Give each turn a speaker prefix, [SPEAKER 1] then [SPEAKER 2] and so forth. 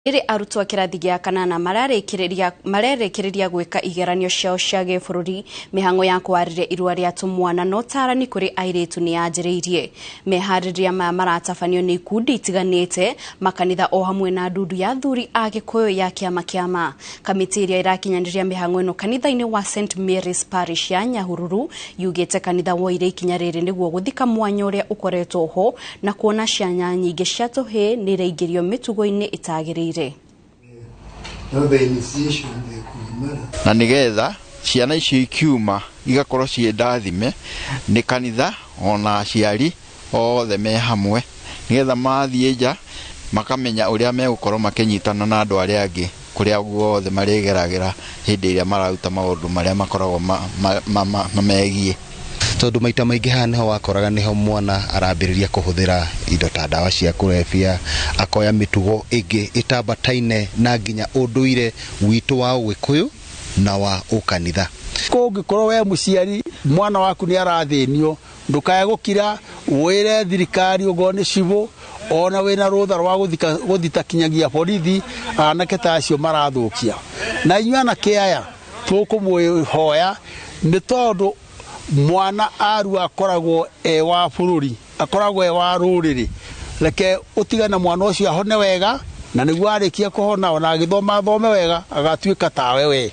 [SPEAKER 1] Rĩrĩ arutwo a kĩrathi gĩa kanana marerĩkĩrĩria gwĩka igeranio ciao cia gĩbũrũri, mĩhang'o ya kwarĩria irua rĩa tũmwana na ũtarani kũrĩ airĩtu nĩ yanjĩrĩirie. Meharĩrĩria maya maratabanio nĩ ikundi itiganĩte, makanitha o hamwe na ndundu ya athuri a Gĩkũyũ ya kĩama kĩama. Kamĩtĩ ĩrĩa ĩrakinyanĩria mĩhang'o ĩno kanitha-inĩ wa St Mary's Parish ya Nyahururu yugĩte kanitha woire ikinya rĩrĩ nĩguo gũthika mwanya ũrĩa ũkoretwo ho na kuona ciana nyingĩ cia tũhĩĩ nĩ iraingĩrio mĩtugo-inĩ ĩtagĩrĩire.
[SPEAKER 2] Na nigetha ciana icio ikiuma igakorwo ciĩ ndathime nĩ kanitha ona aciari othe me hamwe, nigetha mathiĩ nja makamenya ũrĩa megũkorwo makĩnyitana na andũ arĩa angĩ kũrĩa guothe marĩgeragĩra hĩndĩ ĩrĩa mararuta maũndũ marĩa makoragwo mamegiĩ.
[SPEAKER 3] Tondũ maita maingĩ haha nĩho wakoraga nĩho mwana arambĩrĩria kũhũthĩra indo ta ndawa cia kũrebia, akoya mĩtugo ĩngĩ ĩtambataine na nginya ũndũire witũ wa Ũgĩkũyũ na wa ũkanitha.
[SPEAKER 4] Kũngĩkorwo we mũciari mwana waku nĩ arathĩnio, ndũkae gũkira, wĩre thirikari ũngorwo nĩ cibũ, ona wĩna rũtha rwa gũthita kinyagia borithi, anake ta acio marathũkia. Na inyuĩ anake aya tũkũmwĩhoya nĩ tondũ mwana arua akoragwo e wa bũrũri, akoragwo e wa rũrĩrĩ. Reke ũtigane mwana ũcio ahone wega, na nĩguo arĩkia kũhona ona agĩthoma athome wega, agatuĩka tawe we.